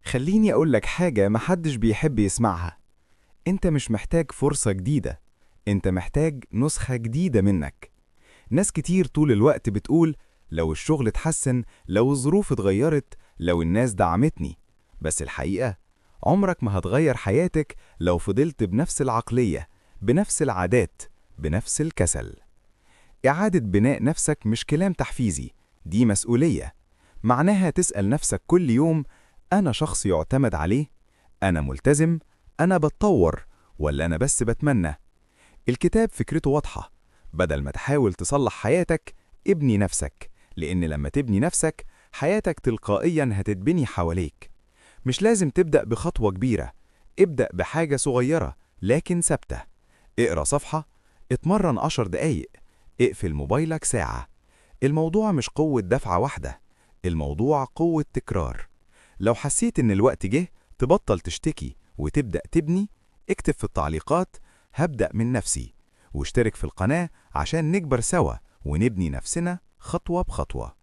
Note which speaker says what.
Speaker 1: خليني أقولك حاجة محدش بيحب يسمعها: أنت مش محتاج فرصة جديدة، أنت محتاج نسخة جديدة منك. ناس كتير طول الوقت بتقول: لو الشغل اتحسن، لو الظروف اتغيرت، لو الناس دعمتني. بس الحقيقة عمرك ما هتغير حياتك لو فضلت بنفس العقلية، بنفس العادات، بنفس الكسل. إعادة بناء نفسك مش كلام تحفيزي، دي مسؤولية. معناها تسأل نفسك كل يوم: أنا شخص يعتمد عليه؟ أنا ملتزم؟ أنا بتطور؟ ولا أنا بس بتمنى؟ الكتاب فكرته واضحة: بدل ما تحاول تصلح حياتك، ابني نفسك، لأن لما تبني نفسك، حياتك تلقائيا هتتبني حواليك. مش لازم تبدأ بخطوة كبيرة، ابدأ بحاجة صغيرة لكن ثابتة. اقرأ صفحة، اتمرن 10 دقايق، اقفل موبايلك ساعة. الموضوع مش قوة دفعة واحدة، الموضوع قوة تكرار. لو حسيت إن الوقت جه تبطل تشتكي وتبدأ تبني، اكتب في التعليقات: هبدأ من نفسي، واشترك في القناة عشان نكبر سوا ونبني نفسنا خطوة بخطوة.